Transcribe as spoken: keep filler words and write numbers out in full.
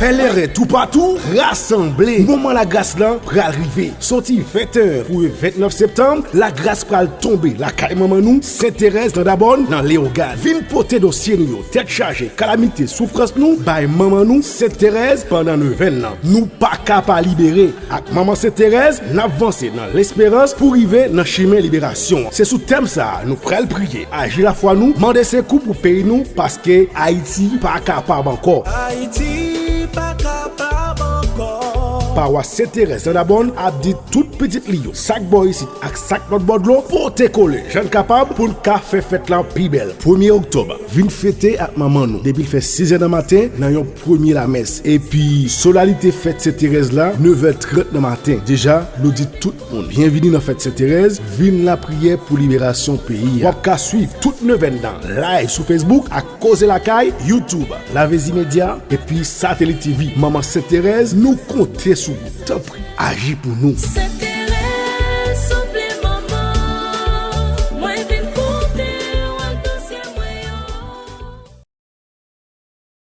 Pèleren toupatou, rasanble! Moman lagras lan pral rive. Soti venteyen pou ventnèf septanm, lagras pral tonbe lakay manman nou, Sent Terèz nan Dabòn, nan Leyogàn. Vin pote dosye nou yo, tèt chaje, kalamite, soufrans nou, bay manman nou, Sent Terèz, pandan nevèn nan. Nou pa ka pa libere. Ak Manman Sent Terèz, n ap vanse nan lesperans pou rive nan chimen liberasyon. Se sou tèm sa a nou pral priye, aji lafwa nou, mande sekou pou peyi nou, paske Ayiti pa kapab ankò. Ayiti pa kapab ankò. Pawas Sent Terèz nan Dabòn ap di tout pitit li yo, sa k bò isit ak sa k lòt bò dlo, pote kole jan n kapab pou n ka fè fèt lan pi bèl. Premye oktòb, vin fete ak manman nou depi l fè sizè nan maten nan yon premye lamès. Epi, solalite fèt Sent Terèz la, nevè trant nan maten. Deja, nou di tout moun, byenvini nan fèt Sent Terèz, vin lapriyè pou liberasyon peyi a. W ap ka swiv tout nevèn nan live sou Facebook ak Koze Lakay, YouTube, Lavezi Medya, epi Satelit T V. Manman Sent Terèz, nou konte sou ou. Tanpri, aji pou nou. Sent